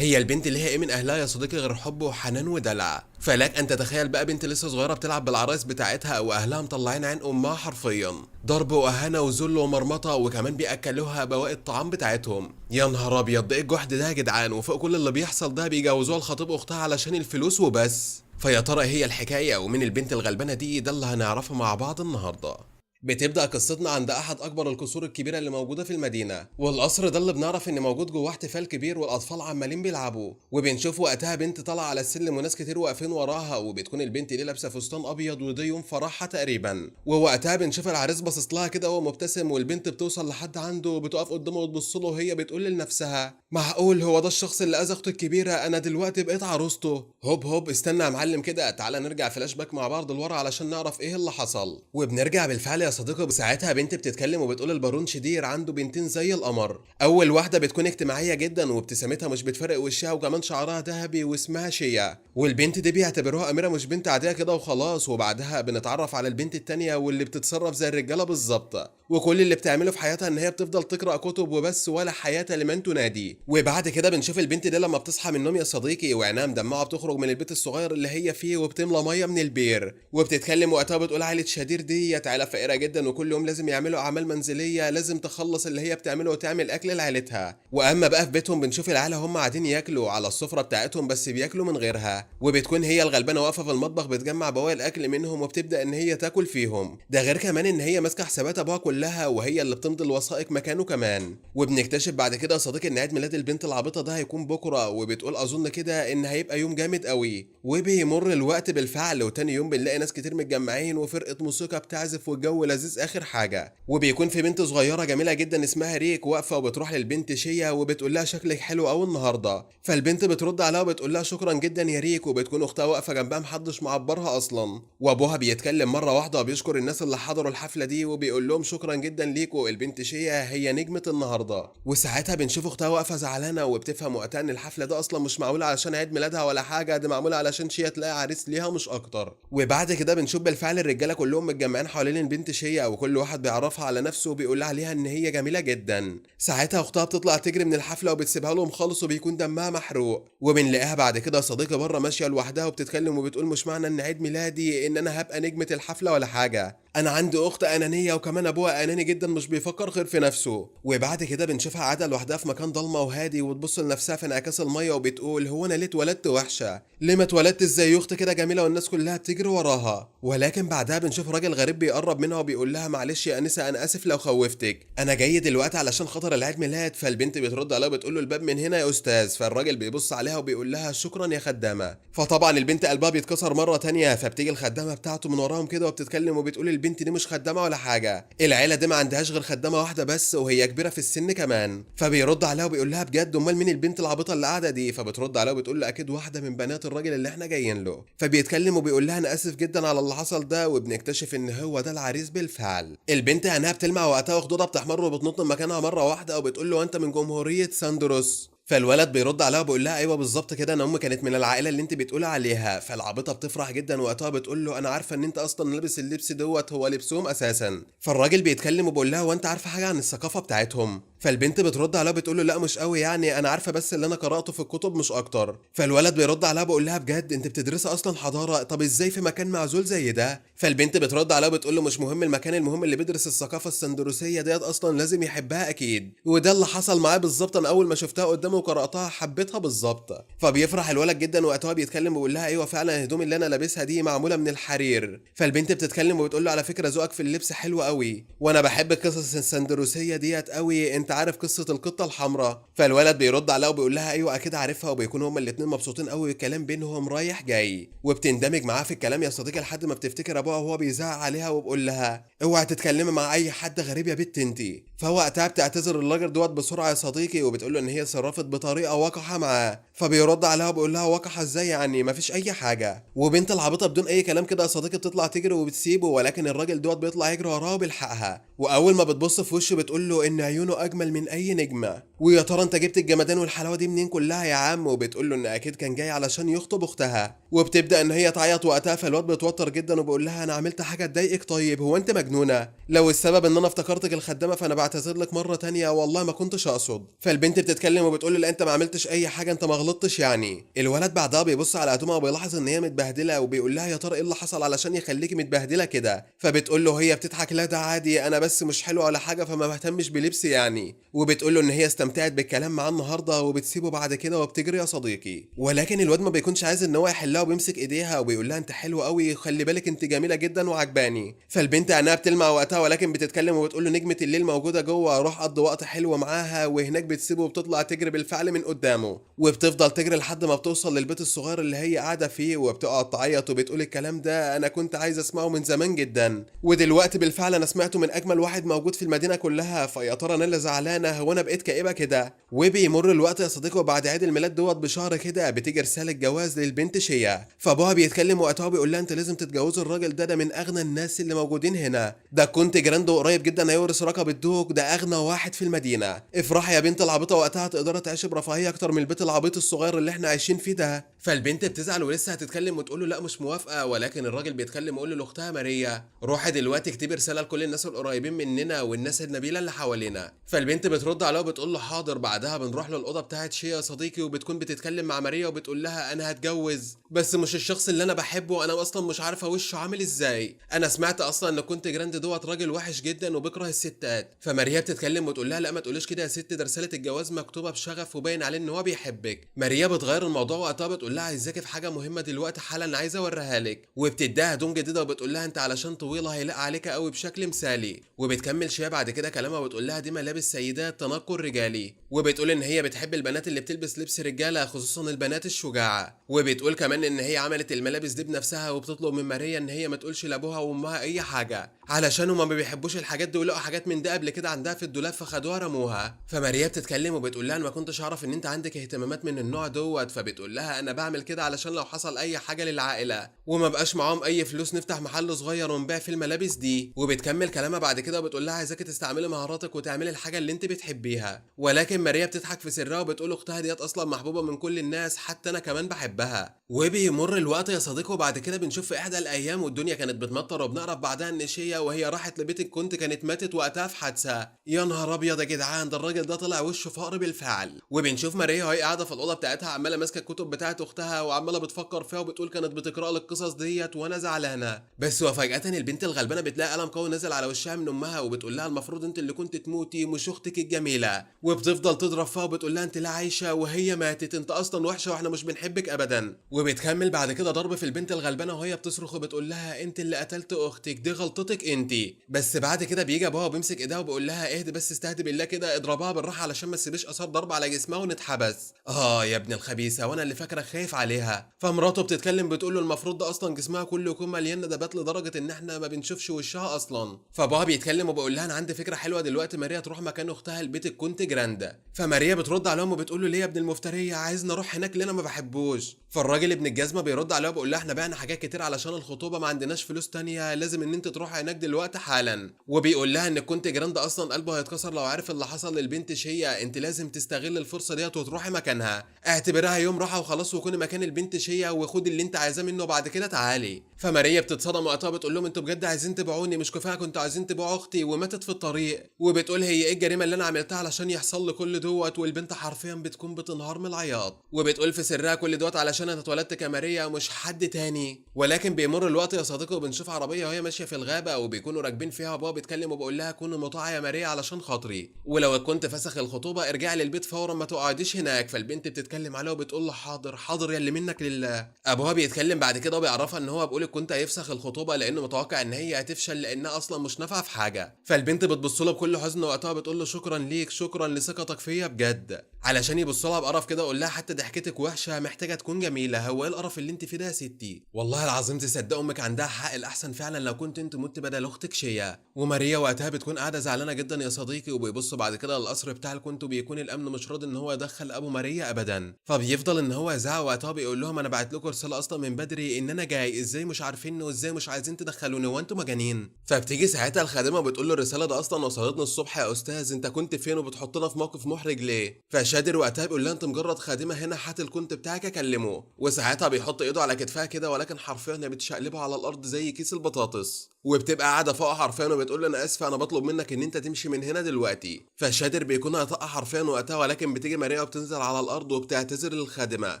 هي البنت ليها ايه من اهلها يا صديقي غير حب وحنان ودلع؟ فلك ان تتخيل بقى بنت لسه صغيرة بتلعب بالعرايس بتاعتها واهلها مطلعين عين امها حرفيا، ضرب واهانه وذل ومرمطه، وكمان بياكلوها بواقي الطعام بتاعتهم. يا نهار ابيض، ده ايه الجحد ده يا جدعان؟ وفوق كل اللي بيحصل ده بيجوزوها لخطيب اختها علشان الفلوس وبس. فيا ترى هي الحكاية ومين البنت الغلبانه دي؟ ده اللي هنعرفه مع بعض النهارده. بتبدأ قصتنا عند أحد أكبر القصور الكبيرة اللي موجودة في المدينة، والقصر ده اللي بنعرف إن موجود جواه احتفال كبير والأطفال عمالين بيلعبوا، وبنشوف وقتها بنت طالعة على السلم وناس كتير واقفين وراها، وبتكون البنت دي لابسة فستان أبيض وده يوم فرحها تقريبا. ووقتها بنشوف العريس باصص لها كده وهو مبتسم، والبنت بتوصل لحد عنده وبتقف قدامه وتبص له وهي بتقول لنفسها معقول هو ده الشخص اللي أذى أخته الكبيرة؟ أنا دلوقتي بقيت عروسته. هوب هوب استنى يا معلم كده، تعالى نرجع فلاش باك مع بعض لورا علشان نعرف إيه اللي حصل. وبنرجع بالفعل يا صديقي. ساعتها بنت بتتكلم وبتقول البارون شدير عنده بنتين زي القمر. اول واحدة بتكون اجتماعية جدا وابتسامتها مش بتفرق وشها، وكمان شعرها ذهبي واسمها شيا، والبنت دي بيعتبروها اميره مش بنت عادية كده وخلاص. وبعدها بنتعرف على البنت التانية واللي بتتصرف زي الرجالة بالظبط، وكل اللي بتعمله في حياتها ان هي بتفضل تقرا كتب وبس، ولا حياة لمن تنادي. وبعد كده بنشوف البنت دي لما بتصحى من النوم يا صديقي وعينها مدمعه، بتخرج من البيت الصغير اللي هي فيه وبتملى مية من البير، وبتتكلم وقتها بتقول عائلة شدير ديت عيله فقيرة جدا، وكل يوم لازم يعملوا اعمال منزلية، لازم تخلص اللي هي بتعمله وتعمل اكل لعيلتها. واما بقى في بيتهم بنشوف العيلة هم قاعدين ياكلوا على السفرة بتاعتهم بس بياكلوا من غيرها، وبتكون هي الغلبانه واقفة في المطبخ بتجمع بواقي الاكل منهم وبتبدا ان هي تاكل فيهم. ده غير كمان ان هي ماسكه حسابات ابوها كلها وهي اللي بتمضي الوثائق مكانه كمان. وبنكتشف بعد كده يا صديقي ان عيد ميلاد البنت العبيطه ده هيكون بكره، وبتقول اظن كده ان هيبقى يوم جامد قوي. وبيمر الوقت بالفعل، وتاني يوم بنلاقي ناس كتير متجمعين وفرقه موسيقى بتعزف والجو لذيذ اخر حاجة. وبيكون في بنت صغيرة جميلة جدا اسمها ريك واقفة وبتروح للبنت شيا وبتقول لها شكلك حلو قوي النهارده. فالبنت بترد عليها وبتقول لها شكرا جدا يا ريك، وبتكون اختها واقفة جنبها محدش معبرها اصلا. وابوها بيتكلم مرة واحدة وبيشكر الناس اللي حضروا الحفلة دي وبيقول لهم شكرا جدا ليكوا، البنت شيا هي نجمه النهارده. وساعتها بنشوف اختها واقفة زعلانة وبتفهم وقتها ان الحفلة ده اصلا مش معمولة علشان عيد ميلادها ولا حاجة، دي معمولة علشان شيا تلاقي عريس ليها مش اكتر. وبعد كده بنشوف بالفعل الرجالة كلهم متجمعين حوالين البنت شيا، وكل واحد بيعرفها على نفسه وبيقول لها عليها ان هي جميلة جدا. ساعتها اختها بتطلع تجري من الحفلة وبتسيبها لهم خالص وبيكون دمها محروق. وبنلاقيها بعد كده صديقه بره ماشية لوحدها وبتتكلم وبتقول مش معنى ان عيد ميلادي ان انا هبقى نجمه الحفلة ولا حاجة، انا عندي اخت انانية وكمان ابوها اناني جدا مش بيفكر غير في نفسه. وبعد كده بنشوفها قاعدة لوحدها في مكان ضلمة وهادي وتبص لنفسها في انعكاس المية وبتقول هو انا ليه اتولدت وحشة؟ ليه ما اتولدتش زي اختي كده جميلة والناس كلها بتجري وراها؟ ولكن بعدها بنشوف راجل غريب بيقرب منها وبيقول لها معلش يا انسه انا اسف لو خوفتك، انا جاي دلوقتي علشان خاطر العيد ميلاد. فالبنت بترد عليها وبتقول له الباب من هنا يا استاذ. فالراجل بيبص عليها وبيقول لها شكرا يا خدامه. فطبعا البنت قلبها بيتكسر مرة تانية، فبتيجي الخدامة بتاعته من وراهم كده وبتتكلم وبتقول البنت دي مش خدامه ولا حاجة، العيلة دي ما عندهاش غير خدامه واحدة بس وهي كبيرة في السن كمان. فبيرد عليها وبيقول لها بجد امال مين البنت العبيطه اللي قاعدة دي؟ فبترد عليها وبتقول له اكيد واحدة من بنات الراجل اللي احنا جايين له. فبيتكلم وبيقول لها انا اسف جدا على اللي حصل ده، وبنكتشف ان هو ده العريس بالفعل. البنت عينها بتلمع وقتها وخدودها بتحمر وبتنط من مكانها مرة واحدة وبتقول له انت من جمهورية ساندروس؟ فالولد بيرد عليها وبيقول لها ايوه بالظبط كده، انا امي كانت من العائلة اللي انت بتقولي عليها. فالعبيطه بتفرح جدا وقتها بتقول له انا عارفه ان انت اصلا لابس اللبس دوت هو لبسهم اساسا. فالراجل بيتكلم وبيقول لها وانت عارفه حاجة عن الثقافة بتاعتهم؟ فالبنت بترد عليها بتقول له لا مش قوي يعني، انا عارفه بس اللي انا قراته في الكتب مش اكتر. فالولد بيرد عليها بيقول لها بجد انت بتدرسي اصلا حضارة؟ طب ازاي في مكان معزول زي ده؟ فالبنت بترد عليها بتقول له مش مهم المكان، المهم اللي بيدرس الثقافة السندروسيه ديت اصلا لازم يحبها اكيد، وده اللي حصل معاه بالظبط، انا اول ما شفتها قدامه وقراتها حبيتها بالظبط. فبيفرح الولد جدا وقتها بيتكلم وبيقول لها ايوه فعلا الهدوم اللي انا لابسها دي معمولة من الحرير. فالبنت بتتكلم وبتقول له على فكرة ذوقك في اللبس حلو قوي، وانا بحب القصص السندروسيه ديت قوي، انت عارف قصة القطة الحمراء؟ فالولد بيرد عليها وبيقول لها ايوه اكيد عارفها، وبيكونوا هما الاثنين مبسوطين قوي والكلام بينهم رايح جاي. وبتندمج معاه في الكلام يا صديقي لحد ما بتفتكر ابوها وهو بيزعق عليها وبيقول لها اوعي تتكلمي مع اي حد غريب يا بنت انتي. فوقتها بتعتذر للراجل دوت بسرعة يا صديقي وبتقول له ان هي اتصرفت بطريقة وقحه معاه. فبيرد عليها وبيقول لها وقحه ازاي يعني مفيش اي حاجة. وبنت العبيطه بدون اي كلام كده يا صديقي بتطلع تجري وبتسيبه، ولكن الراجل دوت بيطلع يجري وراها وبيلحقها، واول ما بتبص في وشه بتقول له ان عيونه اجمل من اي نجمه، ويا ترى انت جبت الجمدان والحلاوه دي منين كلها يا عم؟ وبتقول له ان اكيد كان جاي علشان يخطب اختها. وبتبدا ان هي تعيط وقتها. فالواد بيتوتر جدا وبيقول لها انا عملت حاجة تضايقك؟ طيب هو انت مجنونة؟ لو السبب ان انا افتكرتك الخدامة فانا بعتذر لك مرة تانية، والله ما كنتش اقصد. فالبنت بتتكلم وبتقول له لا انت ما عملتش اي حاجة، انت ما غلطتش غلطتش يعني. الولد بعدها بيبص على هدومها وبيلاحظ ان هي متبهدله، وبيقول لها يا ترى ايه اللي حصل علشان يخليكي متبهدله كده؟ فبتقول له هي بتضحك لا ده عادي انا بس مش حلوة ولا حاجة فما بهتمش بلبسي يعني. وبتقول له ان هي استمتعت بالكلام معاه النهارده، وبتسيبه بعد كده وبتجري يا صديقي. ولكن الواد ما بيكونش عايز ان هو يحلها، وبيمسك ايديها وبيقول لها انت حلوة قوي، خلي بالك انت جميلة جدا وعجباني. فالبنت عينها بتلمع وقتها، ولكن بتتكلم وبتقول له نجمه الليل موجودة جوه، روح قضي وقت حلو معاها. وهناك بتسيبه وبتطلع تجري بالفعل من قدامه، وبتفضل تجري لحد ما بتوصل للبيت الصغير اللي هي قاعدة فيه، وبتقعد تعيط وبتقول الكلام ده انا كنت عايز اسمعه من زمان جدا، ودلوقتي بالفعل انا سمعته من اجمل واحد موجود في المدينة كلها، فيا ترى انا اللي زعلانة هو انا بقيت كئيبة كده؟ وبيمر الوقت يا صديقي، وبعد عيد الميلاد دوت بشهر كده بتيجي رسالة جواز للبنت شيا. فابوها بيتكلم وقتها وبيقول لها انت لازم تتجوزي الراجل ده، ده من اغنى الناس اللي موجودين هنا، ده كنت جراند قريب جدا هيورث رقبة الدوق، ده اغنى واحد في المدينة، افرحي يا بنت العبيطه وقتها تقدري تعيشي برفاهيه اكتر من البيت العبيط الصغير اللي احنا عايشين فيه ده. فالبنت بتزعل ولسه هتتكلم وتقول له لا مش موافقة، ولكن الراجل بيتكلم ويقول له لاختها ماريا روحي دلوقتي اكتبي رسالة لكل الناس القريبين مننا والناس النبيلة اللي حوالينا. فالبنت بترد عليه وبتقول له حاضر. بعدها بنروح للاوضه بتاعت شيا يا صديقي، وبتكون بتتكلم مع ماريا وبتقول لها انا هتجوز بس مش الشخص اللي انا بحبه، انا اصلا مش عارفه وشه عامل ازاي، انا سمعت اصلا ان كنت جراند دوت راجل وحش جدا وبيكره الستات. فماريا بتتكلم وتقول لها لا ما تقوليش كده يا ست، ده رسالة الجواز مكتوبة بشغف وباين عليه ان هو بيحبك. ماريا بتغير الموضوع وقتها بتقول لها عايزاكي في حاجة مهمة دلوقتي حالا عايزه اوريها لك، وبتديها هدوم جديدة وبتقول لها انت علشان طويلة هيلاقي عليك قوي بشكل مثالي. وبتكمل شيا بعد كده كلامها وبتقول لها دي ملابس سيدات تنقل رجالي، وبتقول ان هي بتحب البنات اللي بتلبس لبس رجاله خصوصا البنات الشجاعة، وبتقول كمان ان هي عملت الملابس دي بنفسها، وبتطلب من ماريا ان هي ما تقولش لابوها وامها اي حاجة علشان هما ما بيحبوش الحاجات دي ولقوا حاجات من ده قبل كده عندها في الدولاب فخدوها رموها. فماريا بتتكلم وبتقول لها انا ما كنتش اعرف ان انت عندك اهتمامات من النوع دوت، فبتقول لها انا بعمل كده علشان لو حصل اي حاجة للعائلة وما بقاش معاهم اي فلوس نفتح محل صغير ونبيع فيه الملابس دي. وبتكمل كلامها بعد كده وبتقول لها عايزاكي تستعملي مهاراتك وتعملي الحاجة اللي انت بتحبيها. ولكن ماريا بتضحك في سرها وبتقول اختها ديت اصلا محبوبه من كل الناس حتى انا كمان بحبها. وبيمر الوقت يا صديقي، وبعد كده بنشوف في احدى الايام والدنيا كانت بتمطر، وبنعرف بعدها ان شيا وهي راحت لبيت الكنت كانت ماتت وقتها في حادثه. يا نهار ابيض يا جدعان، ده الراجل ده طلع وشه فقر بالفعل. وبنشوف ماريا وهي قاعدة في الاوضة بتاعتها عماله ماسكه الكتب بتاعت اختها وعماله بتفكر فيها وبتقول كانت بتقرا لي القصص ديت وانا زعلانة. بس وفجاة البنت الغلبانه بتلاقي قلم قوي نزل على وشها من امها، وبتقول لها المفروض انت اللي كنت تموتي مش اختك الجميلة، وبتفضل تضرب فيها وبتقول لها انت لا عايشه وهي ماتت، انت اصلا وحشة واحنا مش بنحبك ابدا. وبتكمل بعد كده ضرب في البنت الغلبانه وهي بتصرخ وبتقول لها انت اللي قتلت اختك، دي غلطتك انت. بس بعد كده بيجي ابوها وبيمسك ايديها وبيقول لها اهدي بس استهدي بالله كده، اضربها بالراحة علشان ما تسيبش اثار ضرب على جسمها ونتحبس. اه يا ابن الخبيثة وانا اللي فاكره خايف عليها. فمراته بتتكلم بتقول له المفروض ده اصلا جسمها كله يكون مليان ندبات لدرجة ان احنا ما بنشوفش وشها اصلا. فابوها بيتكلم وبيقول لها انا عندي فكرة حلوة دلوقتي، ماريا تروح مكان اختها البيت الكونت جراند. فماريا بترد عليهم وبتقول له ليه يا ابن المفتريه عايزني اروح هناك ليه انا ما بحبوش. فالراجل ابن الجزمة بيرد عليها وبيقول لها احنا بعنا حاجات كتير علشان الخطوبة ما عندناش فلوس تانية، لازم ان انت تروحي هناك دلوقتي حالا. وبيقول لها ان الكونت جراند اصلا قلبه هيتكسر لو عرف اللي حصل للبنت شيا، انت لازم تستغل الفرصة ديت وتروحي مكانها، اعتبرها يوم راحة وخلاص وكوني مكان البنت شيا وخدي اللي انت عايزاه منه وبعد كده تعالي. فماريا بتتصدم وقتها بتقول لهم انتوا بجد عايزين تبيعوني، مش كفاية كنتوا عايزين تبيعوا اختي وماتت في الطريق. وبتقول هي ايه الجريمة اللي انا عملتها علشان يحصل لي كل دوت، والبنت حرفيا بتكون بتنهار من العياط وبتقول في سرها كل دوت علشان انا اتولدت كماريا مش حد تاني. ولكن بيمر الوقت يا صديقي وبنشوف عربية وهي ماشية في الغابة وبيكونوا راكبين فيها، وبابا بيتكلم وبيقول لها كوني مطاعه يا ماريا علشان خاطري، ولو كنت فسخ الخطوبة ارجعي للبيت فورا ما تقعديش هناك. فالبنت بتتكلم عليها وبتقول له حاضر حاضر يا اللي منك لله. ابوها بيتكلم بعد كده وبيعرفها ان هو بيقول كنت هيفسخ الخطوبة لانه متوقع ان هي هتفشل لانها اصلا مش نافعة في حاجة. فالبنت بتبص له بكل حزن وقتها بتقول له شكرا ليك، شكرا لثقتك فيا بجد. علشان يبص لها بقرف كده ويقول لها حتى ضحكتك وحشة محتاجه تكون جميلة، هو ايه القرف اللي انت فيه ده يا ستي؟ والله العظيم تصدق امك عندها حق، الاحسن فعلا لو كنت انت مت بدل اختك شيا. وماريا وقتها بتكون قاعدة زعلانة جدا يا صديقي. وبيبص بعد كده للقصر بتاع الكونت وبيكون الامن مش راضي ان هو يدخل ابو ماريا ابدا، فبيفضل ان هو يزعق وقتها بيقول لهم انا بعت لكم رسالة اصلا من بدري ان انا جاي، ازاي مش عارفيني وازاي مش عايزين تدخلوني وانتوا مجانين؟ فبتيجي ساعتها الخادمة بتقول له الرسالة ده اصلا وصلتنا الصبح يا استاذ، انت كنت فين وبتحطنا في موقف محرج ليه؟ فشادر وقتها بيقول لها انت مجرد خادمه هنا، هات الكونت بتاعك اكلمه. وساعتها بيحط ايده على كتفها كده، ولكن حرفيا هي بتشقلبه على الارض زي كيس البطاطس. وبتبقى قاعدة فوق حرفيا وبتقول له انا اسفه، انا بطلب منك ان انت تمشي من هنا دلوقتي. فشادر بيكون هيطق حرفيا وقتها، ولكن بتيجي ماريا وبتنزل على الارض وبتعتذر للخادمه.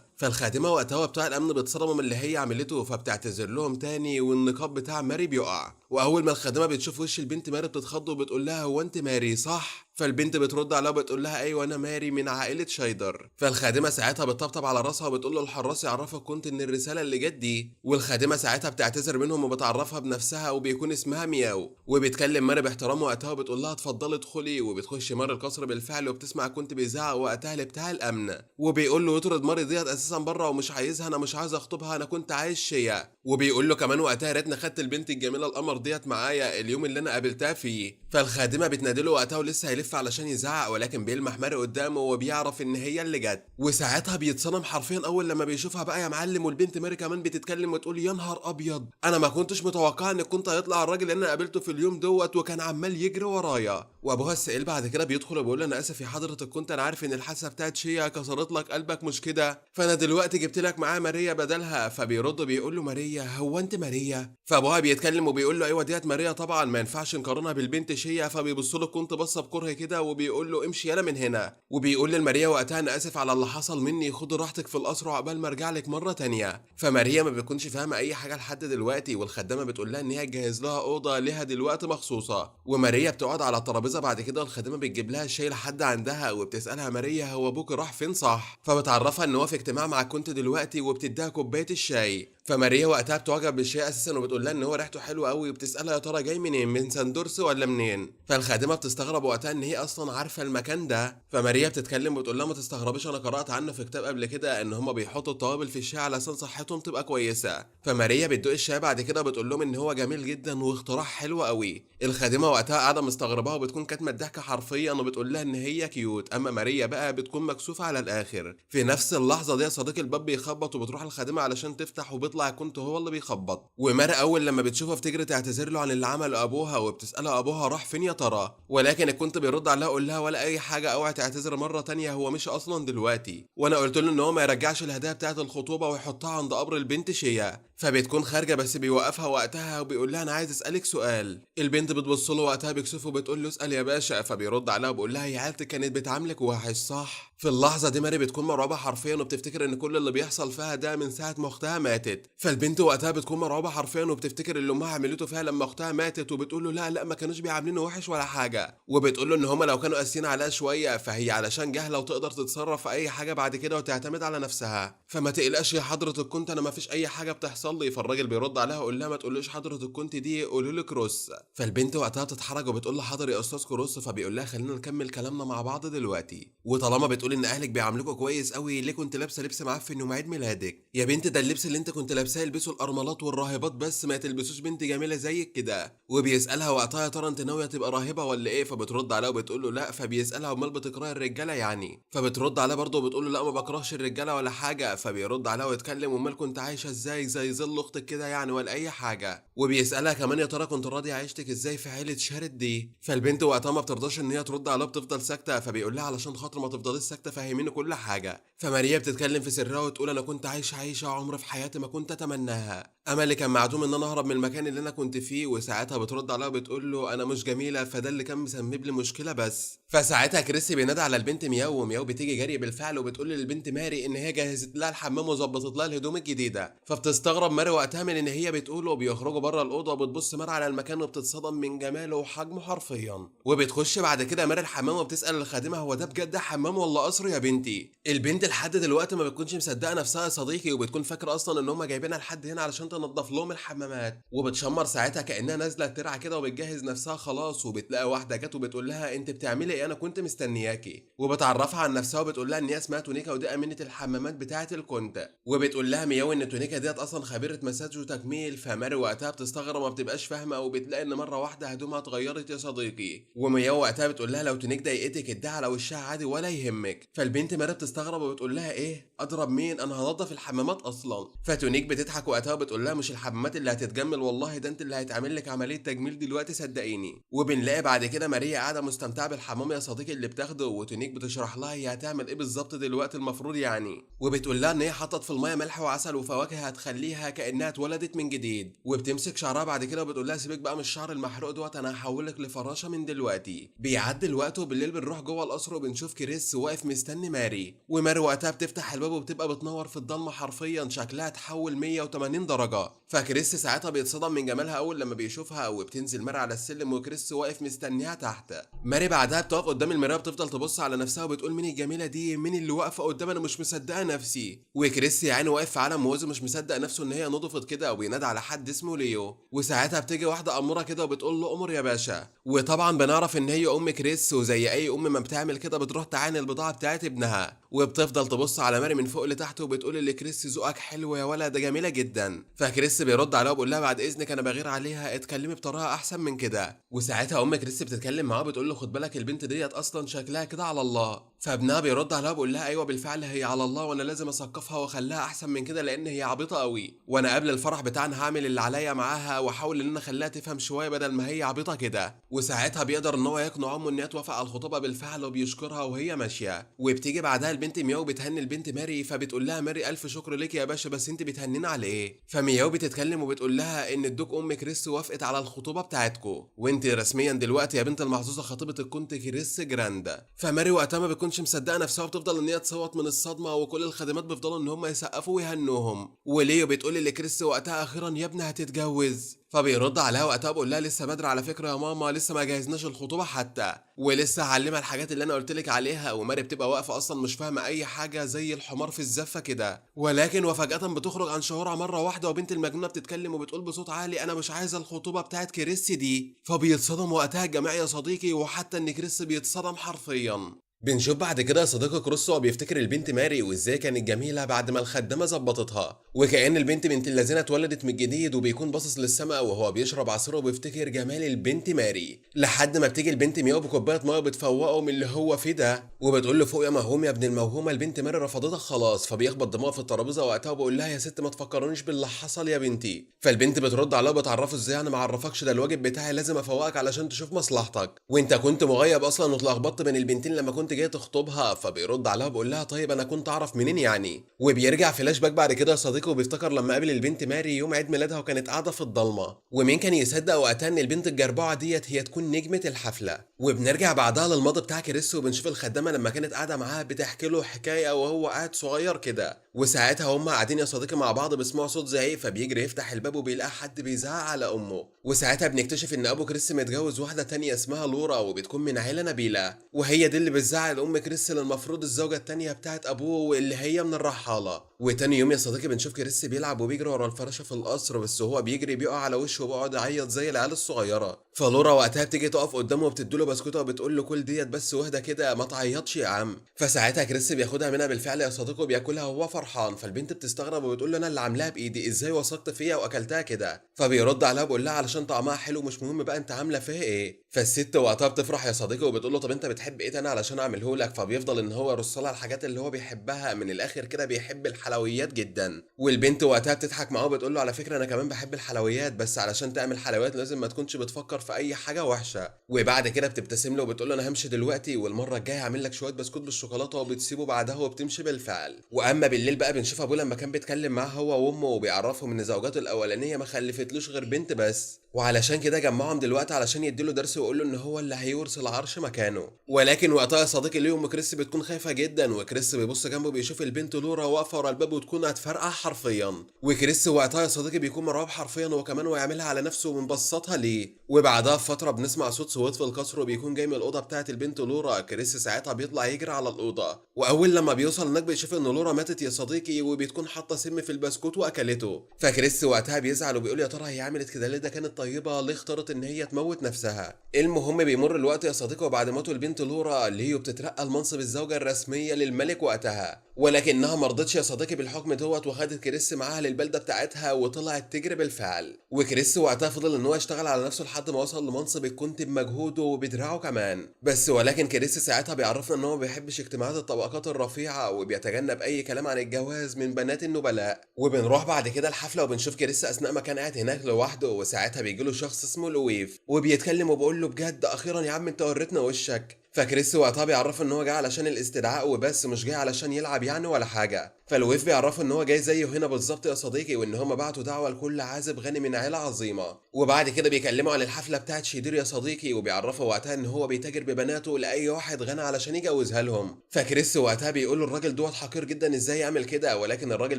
فالخادمه وقتها وبتاع الامن بيتصدموا من اللي هي عملته، فبتعتذر لهم تاني والنقاب بتاع ماري بيقع. واول ما الخادمة بتشوف وش البنت ماري بتتخض وبتقول لها هو انت ماري صح؟ فالبنت بترد عليها وبتقول لها ايوه انا ماري من عائلة شايدر. فالخادمه ساعتها بتطبطب على راسها وبتقول له الحراس يعرفك كنت ان الرسالة اللي جت دي. والخادمه ساعتها بتعتذر منهم وبتعرفها بنفسها وبيكون اسمها مياو. وبيتكلم ماري باحترام وقتها وبتقول لها اتفضلي ادخلي. وبتخش ماري القصر بالفعل وبتسمع كنت بيزعق وقتها لبتاع الامن وبيقول له يطرد ماري ديت اساسا بره ومش عايزها، انا مش عايز اخطبها، انا كنت عايز شيا. وبيقول له كمان وقتها يا ريتني خدت البنت الجميلة القمر ديت معايا اليوم اللي انا قابلتها فيه. فالخادمه بتنادله وقتها ولسه هيلف علشان يزعق، ولكن بيلمح ماري قدامه وبيعرف ان هي اللي جت. وساعتها بيتصدم حرفيا اول لما بيشوفها بقى يا معلم. والبنت ماري كمان بتتكلم وتقول يا نهار ابيض، انا ما كنتش متوقعه ان كنت هيطلع الراجل اللي انا قابلته في اليوم دوت وكان عمال يجري ورايا. وابوها السائل بعد كده بيدخل وبيقول انا اسف يا حضره الكنت، انا عارف ان الحادثة بتاعت شيا كسرت لك قلبك مش كده، فانا دلوقتي جبت لك معايا ماريا بدلها. فبيرد بيقول له ماريا، هو انت ماريا؟ فابوها بيتكلم وبيقول له ايوه ديت ماريا طبعا، ما ينفعش نقارنها بالبنت شيا. فبيبص له كنت بصة بكره كده وبيقول له امشي يلا من هنا. وبيقول لماريا وقتها انا اسف على اللي حصل مني، خد راحتك في القصر وعقبال ما ارجع لك مرة تانية. فماريا ما بتكونش فاهمه اي حاجة لحد دلوقتي، والخدامه بتقول لها ان هي تجهز لها اوضة ليها دلوقتي مخصوصة. وماريا بتقعد على الترابيزة بعد كده، الخادمة بتجيب لها الشاي لحد عندها وبتسالها ماريا هو ابوك راح فين صح؟ فبتعرفها ان هو في اجتماع مع كنت دلوقتي وبتديها كوباية الشاي. فماريا وقتها بتعجب بالشاي اساسا وبتقول لها ان هو ريحته حلوة قوي، وبتسالها يا ترى جاي منين، من سندورس ولا منين؟ فالخادمه بتستغرب وقتها ان هي اصلا عارفه المكان ده. فماريا بتتكلم وبتقول لها ما تستغربيش، انا قرات عنه في كتاب قبل كده ان هما بيحطوا التوابل في الشاي علشان صحتهم تبقى كويسة. فماريا بتدوق الشاي بعد كده وبتقول لهم ان هو جميل جدا واختراع حلو قوي. الخادمة وقتها قاعدة مستغربه وبتكون كاتمه الضحكة حرفيا وبتقول لها ان هي cute. اما ماريا بقى بتكون مكسوفه على الاخر. في نفس اللحظة دي يا صديقي الباب بيخبط وبتروح الخادمة علشان تفتح وبيطلع كنت هو اللي بيخبط. وماري اول لما بتشوفه بتجري تعتذر له عن اللي عمله ابوها وبتساله ابوها راح فين يا ترى، ولكن الكنت بيرد عليها يقول لها ولا اي حاجة، اوعي تعتذر مرة تانية، هو مش اصلا دلوقتي، وانا قلت له ان هو ما يرجعش الهدايا بتاعه الخطوبة ويحطها عند قبر البنت شيا. فبتكون خارجه بس بيوقفها وقتها وبيقول لها انا عايز اسالك سؤال. البنت بتبص له وقتها بكسوف وبتقول له اسال يا باشا. فبيرد عليها وبيقول لها يا عيلتك كانت بتعاملك وحش صح؟ في اللحظة دي ماري بتكون مرعوبه حرفيا وبتفتكر ان كل اللي بيحصل فيها ده من ساعة ما اختها ماتت. فالبنت وقتها بتكون مرعوبه حرفيا وبتفتكر اللي امها عملته فيها لما اختها ماتت، وبتقول له لا لا ما كانوش بيعاملينه وحش ولا حاجة، وبتقول له ان هما لو كانوا قاسيين عليها شوية فهي علشان جاهله وتقدر تتصرف في اي حاجة بعد كده وتعتمد على نفسها، فما تقلقش يا حضره الكنت انا ما فيش اي حاجة بتحصل لي. فالراجل بيرد عليها ويقول لها ما تقوليش حضره الكنت دي، قولوا لي كروس. فالبنت وقتها بتتحرج وبتقول له حاضر يا استاذ كروس. فبيقول لها خلينا نكمل كلامنا مع بعض دلوقتي، وطالما بتقول ان اهلك بيعاملوكوا كويس قوي ليه كنت لابسه لبس معفن يوم عيد ميلادك؟ يا بنت ده اللبس اللي انت كنت لابساه يلبسه الارملات والراهبات بس، ما تلبسوش بنت جميلة زيك كده. وبيسالها وقتها يا ترى انت ناوية تبقى راهبه ولا ايه؟ فبترد عليها وبتقول له لا. فبيسالها امال بتكرهي الرجالة يعني؟ فبترد عليه برضه وبتقول له لا ما بكرهش الرجالة ولا حاجة. فبيرد عليها ويتكلم امال كنت عايشه ازاي زي ظل اختك كده يعني ولا اي حاجة. وبيسالها كمان يا ترى كنت راضية عيشتك ازاي في عيله شارد دي؟ فالبنت وقتها ما بترضاش ان هي ترد عليها بتفضل ساكته. فبيقول لها علشان خاطر ما تفضليش ساكته فهميني كل حاجة. فماريا بتتكلم في سرها وتقول انا كنت عايشه عيشه عمر في حياتي ما كنت اتمناها، املي كان معدوم ان انا اهرب من المكان اللي انا كنت فيه. وساعتها بترد عليها وبتقول له انا مش جميلة فده اللي كان مسبب لي مشكلة بس. فساعتها كريسي بينادى على البنت مياو، ومياو بتيجي جري بالفعل وبتقول للبنت ماري ان هي جهزت لها الحمام وظبطت لها الهدوم الجديدة. فبتستغرب ماري وقتها من ان هي بتقوله، وبيخرجوا بره الاوضة وبتبص ماري على المكان وبتتصدم من جماله وحجمه حرفيا. وبتخش بعد كده ماري الحمام وبتسال الخادمة هو ده بجد حمام ولا قصر يا بنتي؟ البنت لحد دلوقتي ما بتكونش مصدقه نفسها يا صديقي، وبتكون فاكره اصلا ان هم جايبينها لحد هنا علشان تنظف لهم الحمامات. وبتشمر ساعتها كانها نازله ترعى كده وبتجهز نفسها خلاص، وبتلاقي واحدة جت وبتقول لها انت بتعملي ايه انا كنت مستنياكي. وبتعرفها عن نفسها وبتقول لها ان هي اسمها تونيكا ودي امينه الحمامات بتاعه الكونت. وبتقول لها مياو ان تونيكا ديت اصلا خبيرة مساج وتجميل. فماري وقتها بتستغرب وما بتبقاش فاهمه، وبتلاقي ان مرة واحدة هدومها اتغيرت يا صديقي. ومياو وقتها بتقول لها لو تونيك ضايقتك اديها على وشها عادي ولا يهمك. فالبنت ماري بتستغرب وبتقول لها ايه اضرب مين انا هنضف الحمامات اصلا. فتونيك بتضحك وقتها وبتقول لها لها مش الحمامات اللي هتتجمل والله، ده انت اللي هيتعمل لك عملية تجميل دلوقتي صدقيني. وبنلاقي بعد كده ماريا قاعدة مستمتعه بالحمام يا صديقي اللي بتاخده، وتونيك بتشرح لها هي هتعمل ايه بالظبط دلوقتي المفروض يعني، وبتقول لها ان هي حطت في المية ملح وعسل وفواكه هتخليها كانها اتولدت من جديد. وبتمسك شعرها بعد كده وبتقول لها سيبك بقى من الشعر المحروق دوت، انا هحولك لفراشه من دلوقتي. بيعدي الوقت وبالليل بنروح جوه القصر وبنشوف كريس واقف مستني ماري، وماري وقتها بتفتح الباب وبتبقى بتنور في الضلمة حرفيا، شكلها اتحول 180 درجه. فكريس ساعتها بيتصدم من جمالها اول لما بيشوفها، وبتنزل ماري على السلم وكريس واقف مستنيها تحت. ماري بعدها بتقف قدام المراية بتفضل تبص على نفسها وبتقول مين الجميلة دي، مين اللي واقفة قدام، انا مش مصدقه نفسي. وكريس يعني واقف في عالم موازي مش مصدق نفسه ان هي نضفت كده، وبينادى على حد اسمه ليو. وساعتها بتيجي واحدة اموره كده وبتقول له امر يا باشا، وطبعا بنعرف ان هي ام كريس، وزي اي ام ما بتعمل كده بتروح تعاين البضاعة بتاعت ابنها، وبتفضل تبص على ماري من فوق لتحت وبتقول لكريس ذوقك حلو يا ولد، ده جميلة جدا. فكريس بيرد عليها وبيقول لها بعد اذنك انا بغير عليها، اتكلمي بطريقة احسن من كده. وساعتها ام كريس بتتكلم معاه بتقول له خد بالك البنت ديت اصلا شكلها كده على الله. فابنها بيرد عليها بيقول لها ايوه بالفعل هي على الله، وانا لازم اثقفها واخليها احسن من كده لان هي عبيطه قوي، وانا قبل الفرح بتاعنا هعمل اللي عليا معاها واحاول ان انا اخليها تفهم شوية بدل ما هي عبيطه كده. وساعتها بيقدر ان هو يقنع امه ان هي توافق على الخطوبة بالفعل وبيشكرها وهي ماشية. وبتيجي بعدها البنت مياو بتهني البنت ماري، فبتقول لها ماري الف شكر لك يا باشا، بس انت بتهنينا على ايه؟ فمياو بتتكلم وبتقول لها ان الدوك ام كريس وافقت على الخطوبة بتاعتكم، وانت رسميا دلوقتي يا بنت المحظوظه خطيبه الكونت كريس جراند. فماري وقتها ما بتكونش مصدقه نفسها وبتفضل ان هي تصوت من الصدمة، وكل الخادمات بيفضلوا ان هم يسقفوا ويهنوهم. وليو بتقول لكريس وقتها اخيرا يا ابني هتتجوز، فبيرد عليها وقتها بقول لها لسه بدري على فكرة يا ماما، لسه ما جهزناش الخطوبة حتى، ولسه هعلمها الحاجات اللي انا قلت لك عليها. وماري بتبقى واقفة اصلا مش فاهمه اي حاجة زي الحمار في الزفه كده، ولكن وفجاة بتخرج عن شعورها مرة واحدة، وبنت المجنونة بتتكلم وبتقول بصوت عالي انا مش عايزه الخطوبة بتاعت كريس دي. فبيتصدم وقتها الجميع يا صديقي، وحتى ان كريس بيتصدم حرفيا. بنشوف بعد كده صديقي كروس وهو بيفتكر البنت ماري وازاي كانت جميلة بعد ما الخدامة ظبطتها، وكأن البنت بنت اللذينه اتولدت من جديد، وبيكون باصص للسماء وهو بيشرب عصير وبيفتكر جمال البنت ماري، لحد ما بتيجي البنت مياو بكوبايه مية بتفوقه من اللي هو فيه ده، وبتقول له فوق يا موهوم يا ابن الموهومه، البنت ماري رفضتك خلاص. فبيخبط دماغه في الترابيزة وقتها وبيقول لها يا ست ما تفكرنيش باللي حصل يا بنتي. فالبنت بترد عليها وبتعرفه ازاي انا ما اعرفكش، ده الواجب بتاعي لازم افوقك علشان تشوف مصلحتك، وانت كنت مغيب اصلا واتلخبطت بين البنتين لما كنت جاي تخطبها. فبيرد عليها بيقول لها طيب انا كنت اعرف منين يعني. وبيرجع فلاش باك بعد كده يا صديقي وبيفتكر لما قابل البنت ماري يوم عيد ميلادها وكانت قاعدة في الضلمة، ومين كان يصدق وقتها ان البنت الجربوعه ديت هي تكون نجمه الحفلة. وبنرجع بعدها للماضي بتاع كريس وبنشوف الخدامة لما كانت قاعدة معاها بتحكي له حكاية وهو قاعد صغير كده، وساعتها هم قاعدين يا صديقي مع بعض بيسمعوا صوت زعيق، فبيجري يفتح الباب وبيلاقي حد بيزعق على امه. وساعتها بنكتشف ان ابو كريس متجوز واحدة تانية اسمها لورا، وبتكون من عيله نبيلة، وهي دي اللي بتزعق لام كريس اللي المفروض الزوجة التانية بتاعت ابوه واللي هي من الرحاله. وتاني يوم يا صديقي بنشوف كريس بيلعب وبيجري ورا الفراشة في القصر، بس هو بيجري بيقع على وشه وبيقعد يعيط زي العيال الصغيرة. فلورا وقتها بتيجي تقف قدامه وبتديله بسكوته وبتقول له كل ديت بس واهدى كده ما تعيطش يا عم. فساعتها كريس بياخدها منها بالفعل يا صديقي وبياكلها وهو فرحان. فالبنت بتستغرب وبتقول له انا اللي عاملاها بايدي، ازاي وثقت فيها واكلتها كده؟ فبيرد عليها بيقول لها علشان طعمها حلو مش مهم بقى انت عامله فيها ايه. فالست وقتها بتفرح يا صديقي وبتقول له طب انت بتحب ايه تاني علشان اعمله لك؟ فبيفضل ان هو يرص لها الحاجات اللي هو بيحبها، من الاخر كده بيحب الحلويات جدا. والبنت وقتها بتضحك معاه وبتقول له على فكرة انا كمان بحب الحلويات، بس علشان تعمل حلويات لازم ما تكونش بتفكر في اي حاجة وحشة. وبعد كده بتبتسم له وبتقول له انا همشي دلوقتي والمرة الجاية هعمل لك شوية بسكوت بالشوكولاته، وبتسيبه بعدها وبتمشي بالفعل. واما بالليل بقى بنشوف ابوه لما كان بيتكلم معاه هو وامه وبيعرفهم ان زوجته الاولانية ما خلفتلوش غير بنت بس، وعلشان كده جمعهم دلوقتي علشان يديله درس ويقول له ان هو اللي هيورث العرش مكانه. ولكن وقتها يا صديقي ليه ام كريس بتكون خايفة جدا، وكريس بيبص جنبه بيشوف البنت لورا واقفة ورا الباب وتكون هتفرقع حرفيا. وكريس وقتها يا صديقي بيكون مرعوب حرفيا هو كمان ويعملها على نفسه ومبسطها ليه. وبعدها بفترة بنسمع صوت صوت في القصر وبيكون جاي من الاوضة بتاعه البنت لورا. كريس ساعتها بيطلع يجري على الاوضة، واول لما بيوصل هناك بيشوف ان لورا ماتت يا صديقي، وبتكون حاطه سم في البسكوت واكلته. فكريس وقتها بيزعل وبيقول يا ترى هي عملت كده ليه، ده كانت طيبة ليه اختارت ان هي تموت نفسها؟ المهم بيمر الوقت يا صديقي، وبعد موت البنت لورا ليو بتترقى لمنصب الزوجة الرسمية للملك وقتها. ولكنها ما رضتش يا صديقي بالحكم دوت، وخدت كريس معاها للبلده بتاعتها وطلعت تجري بالفعل. وكريس وقتها فضل ان هو يشتغل على نفسه لحد ما وصل لمنصب الكونت بمجهوده وبدراعه كمان. بس ولكن كريس ساعتها بيعرفنا ان هو ما بيحبش اجتماعات الطبقات الرفيعة وبيتجنب اي كلام عن الجواز من بنات النبلاء. وبنروح بعد كده الحفلة وبنشوف كريس اثناء ما كان قاعد هناك لوحده، وساعتها بيجي له شخص اسمه لويف وبيتكلم وبيقول له بجد اخيرا يا عم انت وريتنا وشك. فكريس وقتها بيعرفه ان هو جاي علشان الاستدعاء وبس، مش جاي علشان يلعب يعني ولا حاجة. فلويف بيعرفه ان هو جاي زيه هنا بالظبط يا صديقي، وان هما بعتوا دعوه لكل عازب غني من عيله عظيمة. وبعد كده بيكلموا عن الحفلة بتاعت شيدير يا صديقي، وبيعرفه وقتها ان هو بيتاجر ببناته لاي واحد غني علشان يجوزها لهم. فكريس وقتها بيقول له الراجل دوت حقير جدا ازاي يعمل كده، ولكن الراجل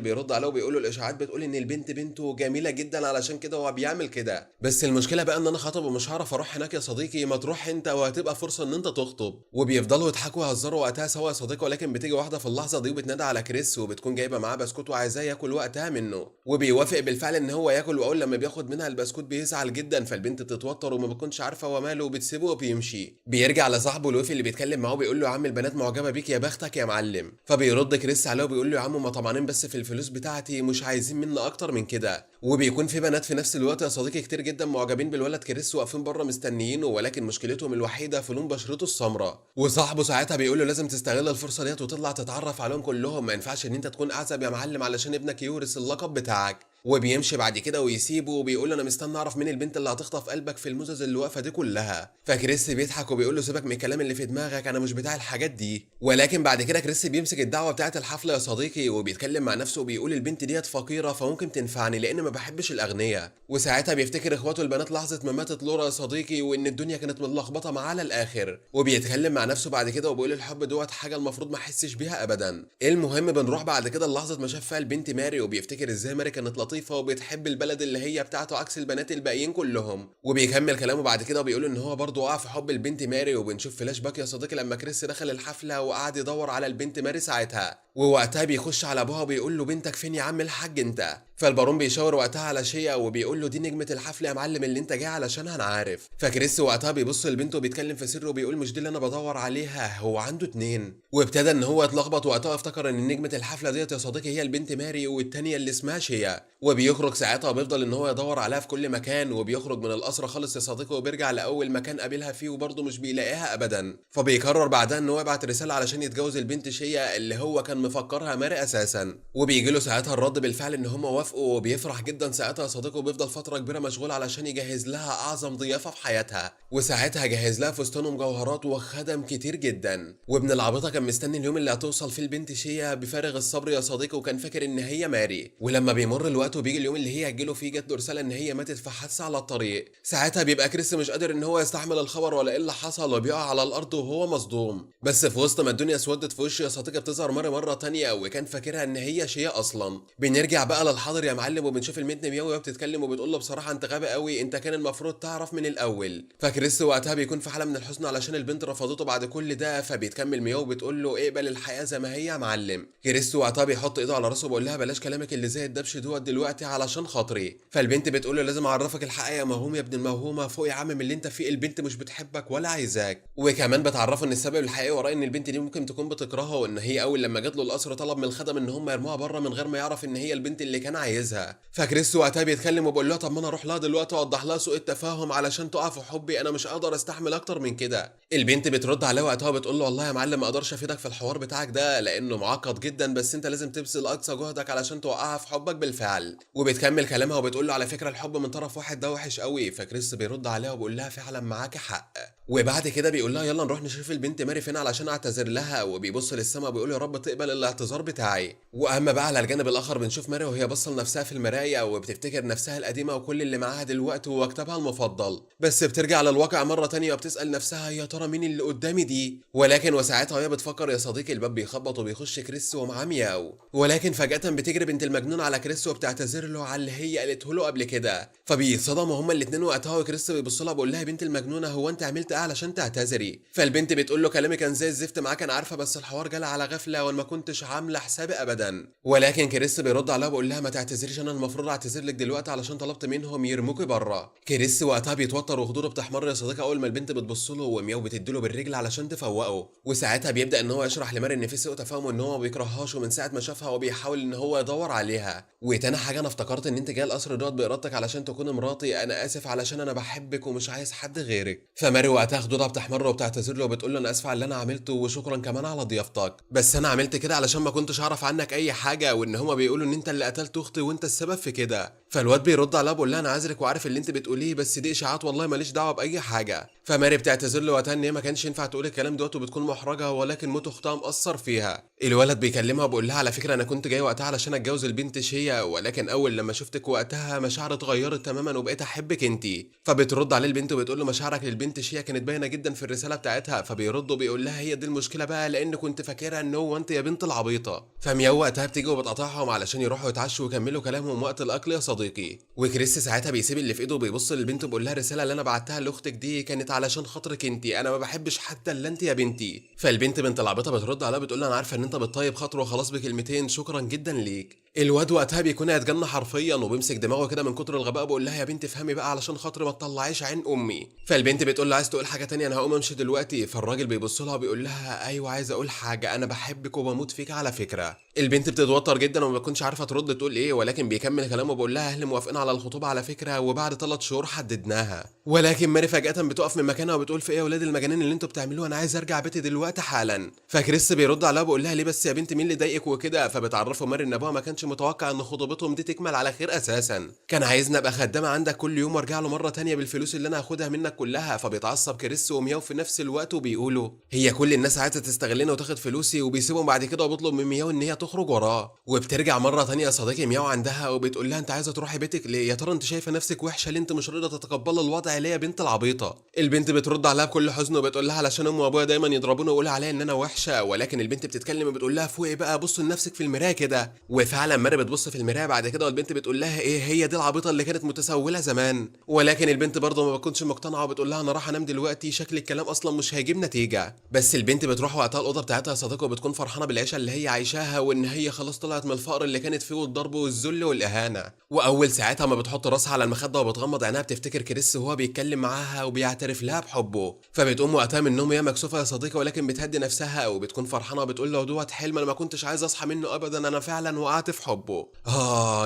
بيرد عليه وبيقول له الاشاعات بتقول ان البنت بنته جميلة جدا علشان كده هو بيعمل كده، بس المشكلة بقى ان انا خطب ومش هعرف اروح هناك يا صديقي، ما تروح انت وهتبقى فرصة ان انت تخطب. وبيفضلوا يضحكوا ويهزروا وقتها سوا يا صديقي، ولكن بتيجي واحدة في اللحظة دي وبتنادى على كريس، وبتكون جايبه معاه بسكوت وعايزاه ياكل وقتها منه، وبيوافق بالفعل ان هو ياكل، واول لما بياخد منها البسكوت بيزعل جدا، فالبنت بتتوتر وما بتكونش عارفه هو ماله وبتسيبه وبيمشي. بيرجع لصاحبه لويف اللي بيتكلم معاه وبيقول له يا عم البنات معجبه بيك يا بختك يا معلم. فبيرد كريس عليه وبيقول له يا عم ما طمعانين بس في الفلوس بتاعتي، مش عايزين منا اكتر من كده. وبيكون في بنات في نفس الوقت يا صديقي كتير جدا معجبين بالولد كريس واقفين بره مستنيينه، ولكن مشكلتهم الوحيدة في لون بشرته السمراء. وصاحبه ساعتها بيقول له لازم تستغل الفرصة ديت وتطلع تتعرف عليهم كلهم، ما ينفعش ان انت تكون اعزب يا معلم علشان ابنك يورث اللقب بتاعك. وبيمشي بعد كده ويسيبه وبيقول له انا مستني اعرف مين البنت اللي هتخطف قلبك في المزز اللي واقفة دي كلها. فكريس بيضحك وبيقول له سيبك من الكلام اللي في دماغك، انا مش بتاع الحاجات دي. ولكن بعد كده كريس بيمسك الدعوة بتاعه الحفلة يا صديقي وبيتكلم مع نفسه وبيقول البنت ديت فقيرة فممكن تنفعني لان ما بحبش الاغنياء. وساعتها بيفتكر اخواته البنات لحظة ما ماتت لورا يا صديقي، وان الدنيا كانت متلخبطه معاه على الاخر. وبيتكلم مع نفسه بعد كده وبيقول الحب دوت حاجة المفروض ما احسش بيها ابدا. المهم بنروح بعد كده لحظة ما شاف فيها البنت ماري، وبيفتكر ازاي ماري كانت لطيفة وبتحب البلد اللي هي بتاعته عكس البنات الباقيين كلهم. وبيكمل كلامه بعد كده وبيقول ان هو برضه وقع في حب البنت ماري. وبنشوف فلاش باك يا صديقي لما كريس دخل الحفلة وقعد يدور على البنت ماري ساعتها، ووقتها بيخش على ابوها وبيقول له بنتك فين يا عم الحاج انت؟ فالبارون بيشاور وقتها على شيا وبيقول له دي نجمه الحفلة يا معلم اللي انت جاي علشانها انا عارف. فكريس وقتها بيبص لبنته وبيتكلم في سره وبيقول مش دي اللي انا بدور عليها، هو عنده اتنين. وابتدى ان هو يتلخبط وقتها، افتكر ان نجمه الحفلة ديت يا صديقي هي البنت ماري والتانية اللي اسمها شيا. وبيخرج ساعتها وبيفضل ان هو يدور عليها في كل مكان، وبيخرج من القصر خالص يا صديقي وبيرجع لاول مكان قابلها فيه وبرضه مش بيلاقيها ابدا. فبيقرر بعدها ان هو يبعت رسالة علشان يتجوز البنت شيا اللي هو كان مفكرها ماري اساسا. وبيجي له ساعتها الرد بالفعل ان هم وافقوا، وبيفرح جدا ساعتها يا صديقي وبيفضل فترة كبيرة مشغول علشان يجهز لها اعظم ضيافة في حياتها. وساعتها جهز لها فستان ومجوهرات وخدم كتير جدا. وابن العبيطه كان مستني اليوم اللي هتوصل فيه البنت شيا بفارغ الصبر يا صديقي، وكان فاكر ان هي ماري. ولما بيمر الوقت وبيجي اليوم اللي هي هتجيله فيه، جت له رسالة ان هي ماتت في حادثه على الطريق. ساعتها بيبقى كريس مش قادر ان هو يستحمل الخبر ولا ايه اللي حصل، وبيقع على الارض وهو مصدوم. بس في وسط ما الدنيا اسودت في وشه يا صديقي بتظهر ماري مرة تانية، وكان فاكرها ان هي شيا اصلا. بنرجع بقى للحاضر يا معلم، وبنشوف البنت مياو وهي بتتكلم وبتقول له بصراحة انت غبي قوي، انت كان المفروض تعرف من الاول. فكريس وقتها بيكون في حاله من الحزن علشان البنت رفضته بعد كل ده. فبيتكمل مياو وبتقول له اقبل الحياة زي ما هي يا معلم. كريس وقتها بيحط ايده على راسه وبيقول لها بلاش كلامك اللي زي الدبش دوت دلوقتي علشان خاطري. فالبنت بتقول له لازم اعرفك الحقيقة يا موهوم يا ابن الموهومه، فوق يا عم من اللي انت فيه، البنت مش بتحبك ولا عايزاك. وكمان بتعرفه ان السبب الحقيقي وراء ان البنت دي ممكن تكون بتكرهه، وان هي اول لما جت له القصر طلب من الخدم ان هم يرموها بره من غير ما يعرف ان هي البنت اللي كان عايزها. فكريس وقتها بيتكلم وبيقول لها طب ما انا اروح لها دلوقتي واوضح لها سوء التفاهم علشان تقع في حبي، انا مش هقدر استحمل اكتر من كده. البنت بترد عليه وقتها وبتقول له والله يا معلم ما اقدرش افيدك في الحوار بتاعك ده لانه معقد جدا، بس انت لازم تبذل اقصى جهدك علشان توقعها في حبك بالفعل. وبتكمل كلامها وبتقول له على فكرة الحب من طرف واحد ده وحش قوي. فكريس بيرد عليها وبيقول لها فعلا معاك حق. وبعد كده بيقول لها يلا نروح نشوف البنت ماري فين علشان اعتذر لها. وبيبص للسما وبيقول يا رب تقبل الاعتذار بتاعي. واما بقى على الجانب الاخر بنشوف ماري وهي باصة لنفسها في المراية وبتفتكر نفسها القديمة وكل اللي معاها دلوقتي ومكتبها المفضل. بس بترجع للواقع مرة تانية وبتسال نفسها يا ترى مين اللي قدامي دي. ولكن وساعتها وهي بتفكر يا صديقي الباب بيخبط وبيخش كريس ومعاه مياو. ولكن فجاة بتجري بنت المجنون على كريس وبتعتذر له على اللي هي قالته له قبل كده. فبيتصدموا هما الاثنين وقتها، وكريس بيبص لها بيقول لها بنت المجنونة هو انت عملت علشان تعتذري؟ فالبنت بتقول له كلامي كان زي الزفت معاك انا عارفه، بس الحوار جالي على غفلة وانا ما كنتش عامله حسابي ابدا. ولكن كريس بيرد عليها بيقول لها ما تعتذريش، انا المفروض اعتذر لك دلوقتي علشان طلبت منهم يرموكي بره. كريس وقتها بيتوتر وخدوده بتحمر يا صديقي اول ما البنت بتبص له، ومياو بتديله بالرجل علشان تفوقه. وساعتها بيبدا ان هو يشرح لماري ان في سوء تفاهم وان هو ما بيكرههاش ومن ساعة ما شافها وبيحاول ان هو يدور عليها. وتاني حاجة انا افتكرت ان انت جاي القصر دوت بارادتك علشان تكون مراتي، انا اسف علشان انا بحبك ومش عايز حد غيرك. فماري وقتها خدودها بتحمر وبتعتذر له وبتقول له انا اسفه على اللي انا عملته وشكرا كمان على ضيافتك، بس انا عملت كده علشان ما كنتش اعرف عنك اي حاجة، وان هما بيقولوا ان انت اللي قتلت اختي وانت السبب في كده. فالواد بيرد عليها بيقول لها انا عذرك وعارف اللي انت بتقوليه، بس دي اشاعات والله ماليش دعوه باي حاجة. فماري بتعتذر له وقتها ان هي ما كانش ينفع تقول الكلام دوت وبتكون محرجه، ولكن موت اختها مأثر فيها. الولد بيكلمها وبيقول لها على فكرة انا كنت جاي وقتها علشان اتجوز البنت شيا، ولكن اول لما شفتك وقتها مشاعري اتغيرت تماما وبقيت احبك انت. فبترد عليه البنت وبتقول له مشاعرك للبنت شيا كانت باينة جدا في الرسالة بتاعتها. فبيرد وبيقول لها هي دي المشكلة بقى، لان كنت فاكرها ان هو انت يا بنت العبيطه. فمياو وقتها بتيجي وبتقاطعهم علشان يروحوا يتعشوا ويكملوا كلامهم وقت الاكل يا صديقي. وكريس ساعتها بيسيب اللي في ايده وبيبص للبنت وبيقول لها الرسالة اللي انا بعتها لاختك دي كانت علشان خاطرك انت، انا ما بحبش حتى الا انت يا بنتي. فالبنت بنت العبيطه بترد عليها بتقول لها انا عارفه ان انت بتطيب خاطره وخلاص بكلمتين، شكرا جدا ليك. الواد وقتها بيكون هيتجن حرفيا وبيمسك دماغه كده من كتر الغباء، بيقول لها يا بنت افهمي بقى علشان خاطري ما تطلعيش عين امي. فالبنت بتقول له عايز تقول حاجة تانية انا هقوم امشي دلوقتي. فالراجل بيبص لها وبيقول لها ايوه عايز اقول حاجة، انا بحبك وبموت فيك على فكرة. البنت بتتوتر جدا وما بتكونش عارفه ترد تقول ايه، ولكن بيكمل كلامه وبيقول لها اهلي موافقين على الخطوبة على فكرة وبعد 3 شهور حددناها. ولكن ماري فجاة بتقف من مكانها وبتقول في ايه يا ولاد المجانين اللي انتوا بتعملوه، انا عايز ارجع بيتي دلوقتي حالا. فكريس بيرد عليها وبيقول لها ليه بس يا بنت مين اللي ضايقك وكده. فبتعرفه ماري ان ابوها ما كانش متوقع ان خطوبتهم دي تكمل على خير اساسا، كان عايزني ابقى خدامه عندك كل يوم وارجع له مرة تانية بالفلوس اللي انا هاخدها منك كلها. فبيتعصب كريس ومياو في نفس الوقت وبيقولوا هي كل الناس عايزه تستغلنا وتاخد فلوسي، وبيسيبهم بعد كده وبيطلب من مياو ان هي تخرج وراه. وبترجع مرة تانية يا صديقي مياو عندها وبتقول لها انت عايزه تروحي بيتك ليه؟ يا ترى انت شايفه نفسك وحشة ليه؟ انت مش راضية تتقبلي الوضع ليه يا بنت العبيطه؟ البنت بترد عليها بكل حزن وبتقول لها علشان امي وابويا دايما يضربوني ويقولوا عليا ان انا وحشة. ولكن البنت بتتكلم وبتقول لها فوقي بقى، بصوا لنفسك في المراية كده. وفعلا ماري بتبص في المراية بعد كده والبنت بتقول لها ايه هي دي العبيطه اللي كانت متسوله زمان. ولكن البنت برضه ما بتكونش مقتنعة وبتقول لها انا راح انام دلوقتي، شكل الكلام اصلا مش هيجيب نتيجة. بس البنت بتروح وقتها الاوضة بتاعتها يا صديقي وبتكون فرحانة بالعيشه اللي هي عايشاها وان هي خلاص طلعت من الفقر اللي كانت فيه والضرب والذل والاهانة. واول ساعتها ما بتحط راسها على المخدة وبتغمض عينها بتفتكر كريس وهو بيتكلم معاها وبيعترف لها بحبه. فبتقوم وقتها من النوم وهي مكسوفه يا صديقي، ولكن بتهدي نفسها وبتكون فرحانة وبتقول له دوت حلم انا ما كنتش عايز اصحى منه ابدا، انا فعلا وقعت في حبه.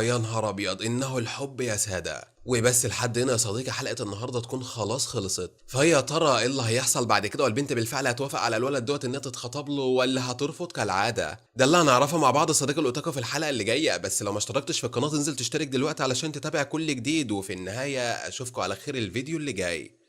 يا نهار ابيض، انه الحب يا ساده. وبس لحد هنا يا صديقي حلقة النهارده تكون خلاص خلصت. فيا ترى ايه اللي هيحصل بعد كده؟ والبنت بالفعل هتوافق على الولد دوت انها تتخطب له ولا هترفض كالعادة؟ ده اللي هنعرفه مع بعض صديقي الاوتاكو في الحلقة اللي جاية. بس لو ما اشتركتش في القناة تنزل تشترك دلوقتي علشان تتابع كل جديد. وفي النهاية اشوفكم على خير الفيديو اللي جاي.